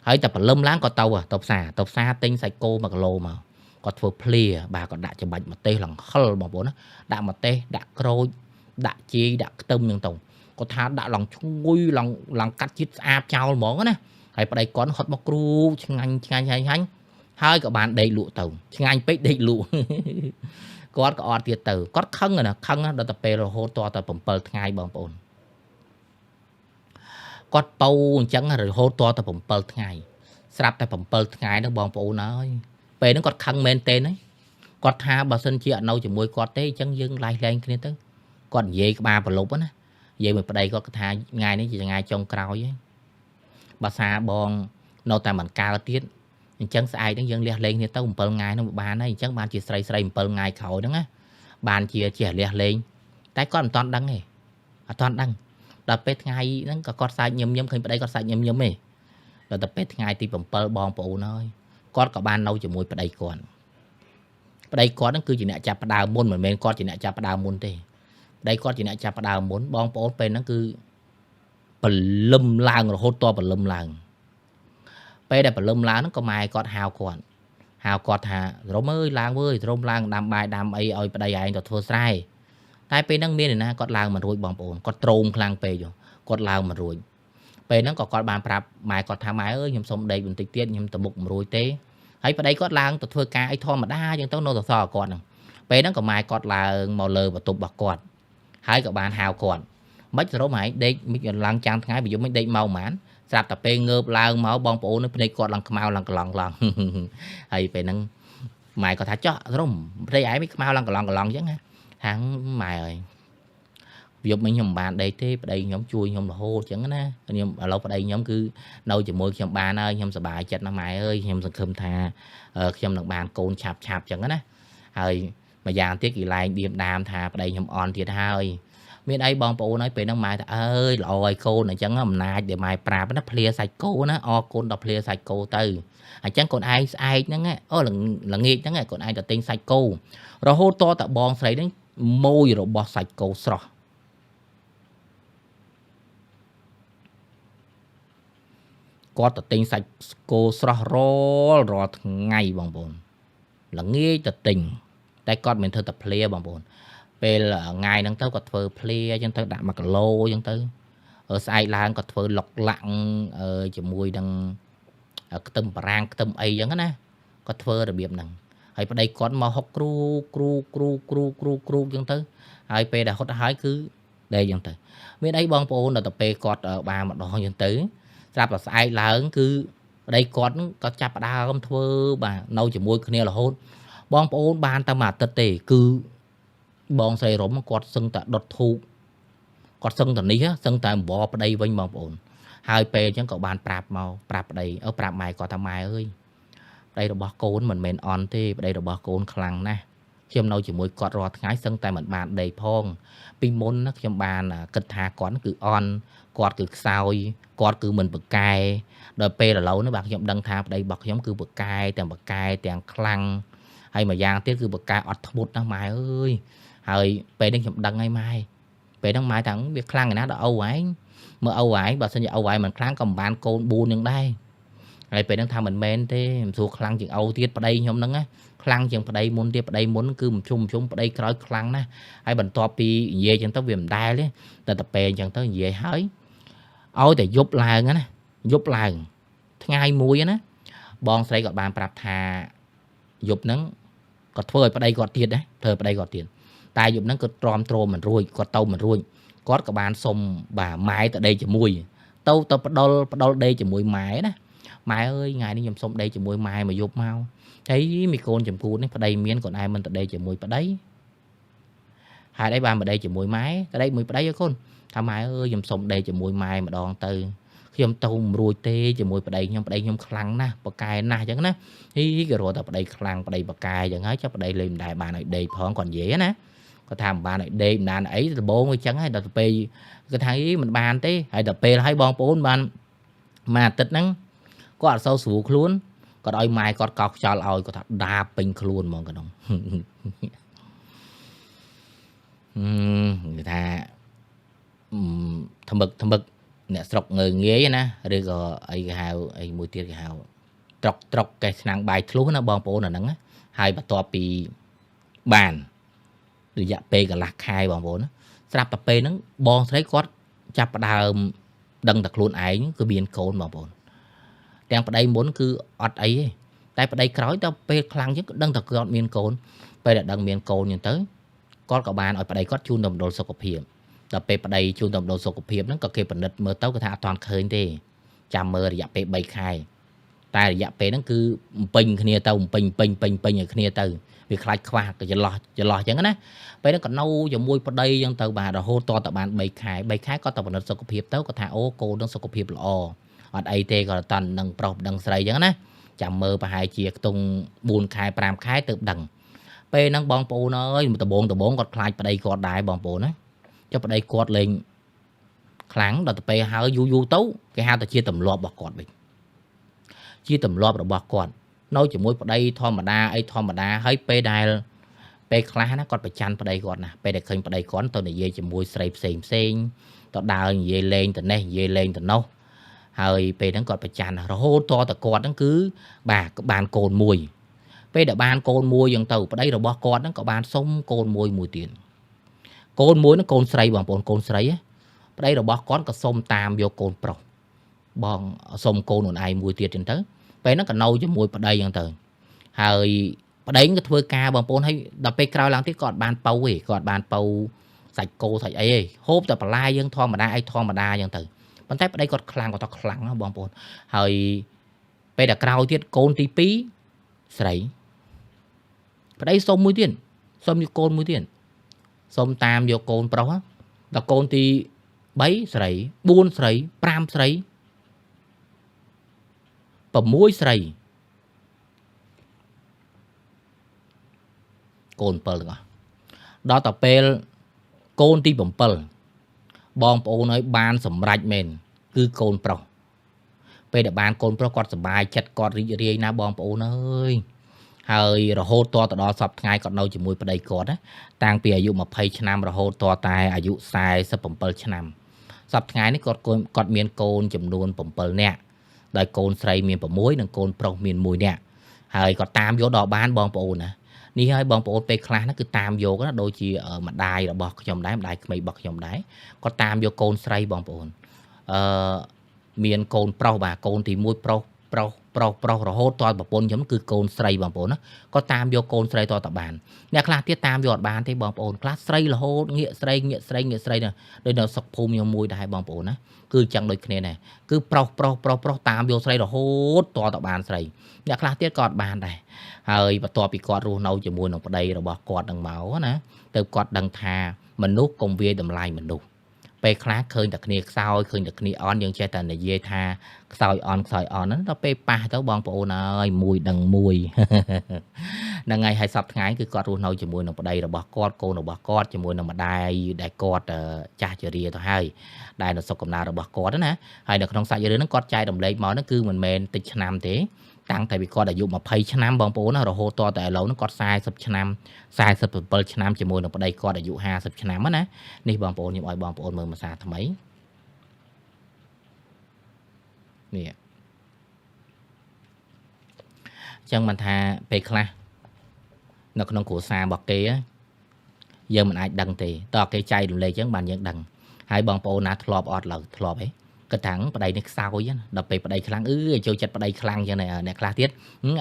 ហើយតែព្រលឹមឡើងក៏ទៅផ្សារទៅផ្សារទិញសាច់គោ1គីឡូមកគាត់ធ្វើភ្លាបាទគាត់ដាក់ច្បាច់ម្ទេសលង្ហិលបងប្អូនណាដាក់ម្ទេសដាក់ក្រូចដាក់ជីដាក់ខ្ទឹមចឹងទៅគាត់ថាដាក់ឡើងឈ្ងុយឡើងឡើងកាត់ជាតិស្អាតចោលហ្មងណាហើយប្តីគាត់ហត់មកគ្រូឆ្ងាញ់ឆ្ងាញ់ឆ្ងាញ់ឆ្ងាញ់ហើយក៏បានដេកលក់ទៅឆ្ងាញ់ពេកដេកលក់គាត់ក៏អត់ទៀតទៅគាត់ខឹងណាខឹងដល់ទៅពេលរហូតតតែ7ថ្ងៃបងប្អូនគាត់ប៉ូអញ្ចឹងរហូតតតែ7ថ្ងៃស្រាប់តែ7ថ្ងៃនោះបងប្អូនអើយពេលហ្នឹងគាត់ខឹងមែនទេហ្នឹងគាត់ថាបើសិនជាអត់នៅជាមួយគាត់ទេអញ្ចឹងយើងឡៃលែងគ្នាទៅគាត់និយាយក្បាលប្រឡប់ណានិយាយមួយប្តីគាត់គាត់ថាថ្ងៃនេះជាថ្ងៃចុងក្រោយហើយបើសាបងនៅតែមិនកើតទៀតអញ្ចឹងស្អែកហ្នឹងយើងលះលែងគ្នាទៅ7ថ្ងៃហ្នឹងបានហើយអញ្ចឹងបានជាស្រីស្រី7ថ្ងៃក្រោយហ្នឹងណាបានជាជាលះលែងតែគាត់មិនតាន់ដឹងទេអត់តាន់ដឹងដល់ពេលថ្ងៃហ្នឹងក៏គាត់សាច់ញឹមញឹមឃើញប្តីគាត់សាច់ញឹមញឹមទេដល់ទៅពេលថ្ងៃទី7បងប្អូនហើយគាត់ក៏បាននៅជាមួយប្តីគាត់ប្តីគាត់ហ្នឹងគឺជាអ្នកចាប់ផ្ដើមមុនមិនមែនគាត់ជាអ្នកចាប់ផ្ដើមមុនទេប្តីគាត់ជាអ្នកចាប់ផ្ដើមមុនបងប្អូនពេលហ្នឹងគឺព្រលឹមឡើងរហូតតព្រលឹមឡើងពេលដែលព្រលឹមឡើងហ្នឹងក៏ម៉ែគាត់ហៅគាត់ហៅគាត់ថារំអើយឡើងវើយរំឡើងដាំបាយដាំអីឲ្យប្តីឯងទៅធ្វើស្រែតែពេលហ្នឹងមានអ្នកណាគាត់ឡើងមិនរួចបងប្អូនគាត់ទ្រោមខ្លាំងពេកគាត់ឡើងមិនរួចពេលហ្នឹងក៏គាត់បានប្រាប់ម៉ែគាត់ថាម៉ែអើយខ្ញុំសុំដេកបន្តិចទៀតខ្ញុំទៅមុខមិនរួចទេហើយប្តីគាត់ឡើងទៅធ្វើការអីធម្មតាអញ្ចឹងទៅនៅសសរគាត់ហ្នឹងពេលហ្នឹងក៏ម៉ែគាត់ឡើងមកលើបន្ទប់របស់គាត់ហើយក៏បានហៅគាត់មិនសរុបហែងដេកមិនឡើងចាំងថ្ងៃប្រយប់មិនដេកមកហ្មងស្រាប់តែពេលងើបឡើងមកបងប្អូននឹងភ្នែកគាត់ឡើងខ្មៅឡើងកន្លងឡើងហើយពេលហ្នឹងម៉ែគាត់ថាចោះសរុបភ្នែកឯងមិនខ្មៅឡើងកន្លងកន្លងអញ្ចឹងណាហាងម៉ែអើយយប់មិញខ្ញុំមិនបានដេកទេប្តីខ្ញុំជួយខ្ញុំរហូតអញ្ចឹងណាខ្ញុំឥឡូវប្តីខ្ញុំគឺនៅជាមួយខ្ញុំបានហើយខ្ញុំសប្បាយចិត្តណាស់ម៉ែអើយខ្ញុំសង្ឃឹមថាខ្ញុំនឹងបានកូនឆាប់ឆាប់អញ្ចឹងណាហើយមួយយ៉ាងទៀតគេឡើងឌៀមដាមថាប្តីខ្ញុំអន់ទៀតហើយមានអីបងប្អូនហើយពេលហ្នឹងម៉ែថាអើយល្អឲ្យកូនអញ្ចឹងអំណាចដែលម៉ែប្រាប់ណាភ្លាសាច់គោណាអរគុណដល់ភ្លាសាច់គោទៅអញ្ចឹងកូនឯងស្អែកហ្នឹងអូល្ងាចហ្នឹងកូនឯងទៅទិញសាច់គោរហូតតតបងស្រីហ្នឹងម៉ួយរបស់សាច់គោស្រស់គាត់ទៅទិញសាច់គោស្រស់រាល់ថ្ងៃបងប្អូនល្ងាចទៅទិញតែគាត់មិនធ្វើតែភ្លាបងប្អូនពេលថ្ងៃហ្នឹងទៅគាត់ធ្វើភ្លាអញ្ចឹងទៅដាក់1គីឡូអញ្ចឹងទៅស្អែកឡើងគាត់ធ្វើលុកឡាក់ជាមួយនឹងខ្ទឹមបារាំងខ្ទឹមអីអញ្ចឹងណាគាត់ធ្វើរបៀបហ្នឹងហើយប្តីគាត់មកហុកគ្រូគ្រូគ្រូគ្រូគ្រូគ្រូអញ្ចឹងទៅហើយពេលដែលហត់ហើយគឺ ដេកចឹងទៅមានអីបងប្អូនដល់ទៅពេលគាត់បានម្ដងចឹងទៅស្រាប់តែស្អែកឡើងគឺប្តីគាត់ក៏ចាប់ផ្ដើមធ្វើបាទនៅជាមួយគ្នារហូតបងប្អូនបានតែមួយអាទិត្យទេគឺបងស្រីរំគាត់សឹងតែដុតធូបគាត់សឹងតែនេះសឹងតែអង្វរប្តីវិញបងប្អូនហើយពេលអញ្ចឹងក៏បានប្រាប់មកប្រាប់ប្តីប្រាប់ម៉ែគាត់ថាម៉ែអើយប្តីរបស់កូនមិនមែនអន់ទេប្តីរបស់កូនខ្លាំងណាស់ខ្ញុំនៅជាមួយគាត់រាល់ថ្ងៃសឹងតែមិនបានដេកផងពីមុនណាខ្ញុំបានគិតថាគាត់គឺអន់គាត់គឺខ្សោយគាត់គឺមិនប្រកែដល់ពេលឥឡូវនេះបាទខ្ញុំដឹងថាប្តីរបស់ខ្ញុំគឺប្រកែទាំងប្រកែទាំងខ្លាំងហើយមួយយ៉ាងទៀតគឺប្រកែអត់ធ្មត់ណាស់ម៉ែអើយហើយពេលនេះខ្ញុំដឹងហើយម៉ែពេលហ្នឹងម៉ែថាវាខ្លាំងណាស់ដល់ឪឯងមើលឪឯងបើសិនជាឪឯងមិនខ្លាំងក៏មិនបានកូន4នឹងដែរហើយពេលហ្នឹងថាមិនមែនទេមិនស្រួលខ្លាំងជាងឪទៀតប្តីខ្ញុំហ្នឹងណាខ្លាំងជាងប្តីមុនទៀតប្តីមុនគឺមិនជុំជុំប្តីក្រោយខ្លាំងណាស់ហើយបន្ទាប់ពីនិយាយចឹងទៅវាមិនដែលទេតែទៅពេលចឹងទៅនិយាយហើយឲ្យតែយប់ឡើងណាយប់ឡើងថ្ងៃមួយណាបងស្រីក៏បានប្រាប់ថាយប់ហ្នឹងគាត់ធ្វើឲ្យប្តីគាត់ទៀតណាធ្វើប្តីគាត់ទៀតតែយប់ហ្នឹងគាត់ទ្រាំទ្រមិនរួចគាត់ទៅមិនរួចគាត់ក៏បានសុំបាទម៉ែទៅដេកជាមួយទៅផ្ដុលដេកជាមួយម៉ែណាម៉ែអើយថ្ងៃនេះខ្ញុំសុំដេកជាមួយម៉ែមកយប់មកហើយមីកូនចំគូតនេះប្តីមានគាត់ឯងមិនទៅដេកជាមួយប្តីហេតុអីបានមកដេកជាមួយម៉ែទៅដេកមួយប្តីអើកូនថាម៉ែអើយខ្ញុំសុំដេកជាមួយម៉ែម្ដងទៅខ្ញុំទៅមិនរួចទេជាមួយប្តីខ្ញុំប្តីខ្ញុំខ្លាំងណាស់ប្រកែណាស់អញ្ចឹងណាហ៊ីគេរត់តែប្តីខ្លាំងប្តីប្រកែអញ្ចឹងហើយចាប់ប្តីលេងមិនដែលបានឲ្យដេកផងគាត់និយាយណាគាត់ថាមិនបានឲ្យដេកមិនបានអីដំបងអញ្ចឹងហើយដល់ទៅពេលគាត់ថាអីមិនបានទេហើយដល់ពេលហើយបងប្អូនបានមួយអាទិត្យហ្នឹងគាត់អត់សូវស្រួលខ្លួនគាត់ឲ្យម៉ែគាត់កោសខ្យល់ឲ្យគាត់ថាដាបពេញខ្លួនហ្មងកណ្ដុងគេថាថ្មឹកអ្នកស្រុកងើងាយណាឬក៏អីគេហៅអីមួយទៀតគេហៅត្រុកកេះឆ្នាំងបាយធ្លុះណាបងប្អូនអាហ្នឹងហើយបន្ទាប់ពីបានរយៈពេលកន្លះខែបងប្អូនណាស្រាប់តែពេលហ្នឹងបងស្រីគាត់ចាប់ផ្ដើមដឹងតែខ្លួនឯងគឺមានកូនបងប្អូនទាំងប្តីមុនគឺអត់អីទេតែប្តីក្រោយទៅពេលខ្លាំងជាងដឹងតែគាត់មានកូនពេលដែលដឹងមានកូនចឹងទៅគាត់ក៏បានឲ្យប្តីគាត់ជូនទៅមណ្ឌលសុខភាពដល់ពេលប្តីជូនទៅមណ្ឌលសុខភាពហ្នឹងក៏គេពិនិត្យមើលទៅគាត់ថាអត់ទាន់ឃើញទេចាំមើលរយៈពេល3ខែតែរយៈពេលហ្នឹងគឺពេញគ្នាទៅពេញពេញពេញពេញឲ្យគ្នាទៅវាខ្លាចខ្វះក៏ចន្លោះចឹងណាពេលហ្នឹងក៏នៅជាមួយប្តីចឹងទៅបាទរហូតតទៅបាន3ខែ3ខែគាត់ទៅពិនិត្យសុខភាពទៅគាត់ថាអូកូននឹងសុខភាពល្អអត់អីទេក៏តន់នឹងប្រុសដឹងស្រីចឹងណាចាំមើលប្រហែលជាខ្ទង់4ខែ5ខែទើបដឹងពេលហ្នឹងបងប្អូនអើយដំបងគាត់ខ្លាចប្តីគាត់ដែរបងប្អូនណាចុះប្តីគាត់លេងខ្លាំងដល់ទៅពេលហើយយូរយូរទៅគេហៅតែជាទម្លាប់របស់គាត់វិញជាទម្លាប់របស់គាត់នៅជាមួយប្តីធម្មតាអីធម្មតាហើយពេលដែលពេលខ្លះណាគាត់ប្រច័នប្តីគាត់ណាពេលដែលឃើញប្តីគាត់ទៅនិយាយជាមួយស្រីផ្សេងផ្សេងទៅដើរនិយាយលេងទៅនេះនិយាយលេងទៅនោះហើយពេលហ្នឹងគាត់ប្រច័នរហូតតគាត់ហ្នឹងគឺបាទបានកូនមួយពេលដែលបានកូនមួយយ៉ាងទៅប្តីរបស់គាត់ហ្នឹងក៏បានសុំកូនមួយមួយទៀតកូនមួយហ្នឹងកូនស្រីបងប្អូនកូនស្រីប្តីរបស់គាត់ក៏សុំតាមយកកូនប្រុសបងសុំកូនខ្លួនឯងមួយទៀតចឹងទៅពេលហ្នឹងក៏នៅជាមួយប្តីចឹងទៅហើយប្តីក៏ធ្វើការបងប្អូនហើយដល់ពេលក្រោយឡើងទៀតគាត់បានប៉ៅទេគាត់បានប៉ៅសាច់គោសាច់អីទេហូបតែបន្លែយើងធម្មតាអីធម្មតាចឹងទៅប៉ុន្តែប្តីគាត់ខ្លាំងគាត់ថាខ្លាំងណាស់បងប្អូនហើយពេលដល់ក្រោយទៀតកូនទី2ស្រីប្តីសុំមួយទៀតសុំយកកូនមួយទៀតសុំតាមយកកូនប្រុសដល់កូនទី3ស្រី4ស្រី5ស្រី6ស្រីកូន7ទាំងអស់ដល់តែពេលកូនទី7បងប្អូនឲ្យបានសម្រេចមែនគឺកូនប្រុសពេលដែលបានកូនប្រុសគាត់សប្បាយចិត្តគាត់រីករាយណាស់បងប្អូនអើយហើយរហូតតទៅដល់សប្តាហ៍ថ្ងៃគាត់នៅជាមួយប្តីគាត់ណាតាំងពីអាយុ20ឆ្នាំរហូតតតែអាយុ47ឆ្នាំសប្តាហ៍ថ្ងៃនេះគាត់មានកូនចំនួន7នាក់ដោយកូនស្រីមាន6និងកូនប្រុសមាន1នាក់ហើយគាត់តាមយកដល់បានបងប្អូនណានេះហើយបងប្អូនពេលខ្លះណាគឺតាមយកណាដូចជាម្ដាយរបស់ខ្ញុំដែរម្ដាយក្មេករបស់ខ្ញុំដែរគាត់តាមយកកូនស្រីបងប្អូនអឺមានកូនប្រុសបាទកូនទី1ប្រុស ប្រុសប្រុសប្រុសរហូតតប្រពន្ធខ្ញុំគឺកូនស្រីបងប្អូនណាក៏តាមយកកូនស្រីតតបានអ្នកខ្លះទៀតតាមយកអត់បានទេបងប្អូនខ្លះស្រីរហូតងាកស្រីងាកស្រីងាកស្រីណាដូចនៅស្រុកភូមិខ្ញុំមួយដែរបងប្អូនណាគឺចឹងដូចគ្នាដែរគឺប្រុសប្រុសប្រុសប្រុសតាមយកស្រីរហូតតតបានស្រីអ្នកខ្លះទៀតក៏អត់បានដែរហើយបន្ទាប់ពីគាត់រស់នៅជាមួយនឹងប្តីរបស់គាត់នឹងមកណាទៅគាត់ដឹងថាមនុស្សកុំវាយតម្លៃមនុស្សពេលខ្លះឃើញតែគ្នាខ្សោយឃើញតែគ្នាអន់យើងចេះតែនិយាយថាខ្សោយអន់ខ្សោយអន់ហ្នឹងដល់ពេលប៉ះទៅបងប្អូនអើយមួយដឹងមួយហ្នឹងហើយហើយសប្តាហ៍ថ្ងៃគឺគាត់រស់នៅជាមួយនឹងប្តីរបស់គាត់កូនរបស់គាត់ជាមួយនឹងម្ដាយដែលគាត់ចាស់ជរាទៅហើយដែលនៅស្រុកកំណើតរបស់គាត់ណាហើយនៅក្នុងសាច់រឿងហ្នឹងគាត់ចែករំលែកមកហ្នឹងគឺមិនមែនតិចឆ្នាំទេតាំងតែពីគាត់អាយុ20ឆ្នាំបងប្អូនណារហូតតតែឥឡូវហ្នឹងគាត់40ឆ្នាំ47ឆ្នាំជាមួយនឹងប្តីគាត់អាយុ50ឆ្នាំណានេះបងប្អូនខ្ញុំឲ្យបងប្អូនមើលភាសាថ្មីនេះអញ្ចឹងមិនថាពេលខ្លះនៅក្នុងគ្រួសាររបស់គេយើងមិនអាចដឹងទេតើគេចែករំលែកអញ្ចឹងបានយើងដឹងហើយបងប្អូនណាធ្លាប់អត់ឡើយធ្លាប់ហីគិតថាប្តីនេះខ្សោយណាដល់ពេលប្តីខ្លាំងអឺចូលចិត្តប្តីខ្លាំងចឹងអ្នកខ្លះទៀត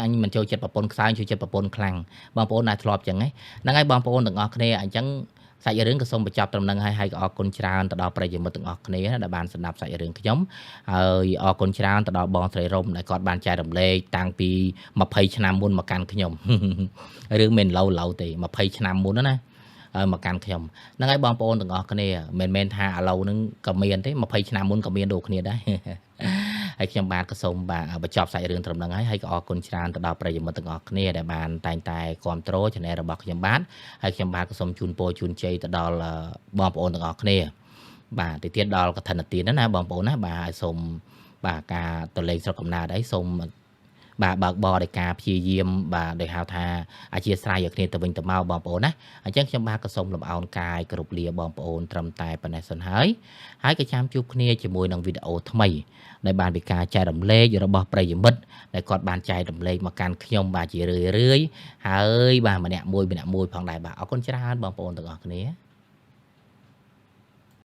អញមិនចូលចិត្តប្រពន្ធខ្សោយចូលចិត្តប្រពន្ធខ្លាំងបងប្អូនណាធ្លាប់ចឹងហ្នឹងហើយបងប្អូនទាំងអស់គ្នាអញ្ចឹងសាច់រឿងក៏សូមបញ្ចប់ត្រឹមហ្នឹងហើយហើយក៏អរគុណច្រើនទៅដល់ប្រិយមិត្តទាំងអស់គ្នាដែលបានស្ដាប់សាច់រឿងខ្ញុំហើយអរគុណច្រើនទៅដល់បងស្រីរំដែលគាត់បានចែករំលែកតាំងពី20ឆ្នាំមុនមកកាន់ខ្ញុំរឿងមិនឡូវឡូវទេ20ឆ្នាំមុនណាហើយមកកាន់ខ្ញុំហ្នឹងហើយបងប្អូនទាំងអស់គ្នាមិនមែនថាឥឡូវហ្នឹងក៏មានទេ20ឆ្នាំមុនក៏មានដូចគ្នាដែរហើយខ្ញុំបាទក៏សូមបាទបញ្ចប់សាច់រឿងត្រឹមហ្នឹងហើយហើយក៏អរគុណច្រើនទៅដល់ប្រិយមិត្តទាំងអស់គ្នាដែលបានតែងតែគាំទ្រ Channel របស់ខ្ញុំបាទហើយខ្ញុំបាទក៏សូមជូនពរជូនជ័យទៅដល់បងប្អូនទាំងអស់គ្នាបាទទៅទៀតដល់កឋិនទានណាបងប្អូនណាបាទហើយសូមបាទការទៅលេងស្រុកកំណើតអីសូមបាទបើកបរដោយការព្យាយាមបាទដោយហៅថាអធិស្ឋានឲ្យគ្នាទៅវិញទៅមកបងប្អូនណាអញ្ចឹងខ្ញុំបាទក៏សូមលំអោនកាយគ្រប់លាបងប្អូនត្រឹមតែប៉ុណ្ណេះសិនហើយហើយក៏ចាំជួបគ្នាជាមួយនឹងវីដេអូថ្មីដែលបានពីការចែករំលែករបស់ប្រិយមិត្តដែលគាត់បានចែករំលែកមកកាន់ខ្ញុំបាទជារឿយរឿយហើយបាទម្នាក់មួយម្នាក់មួយផងដែរបាទអរគុណច្រើនបងប្អូនទាំងអស់គ្នា។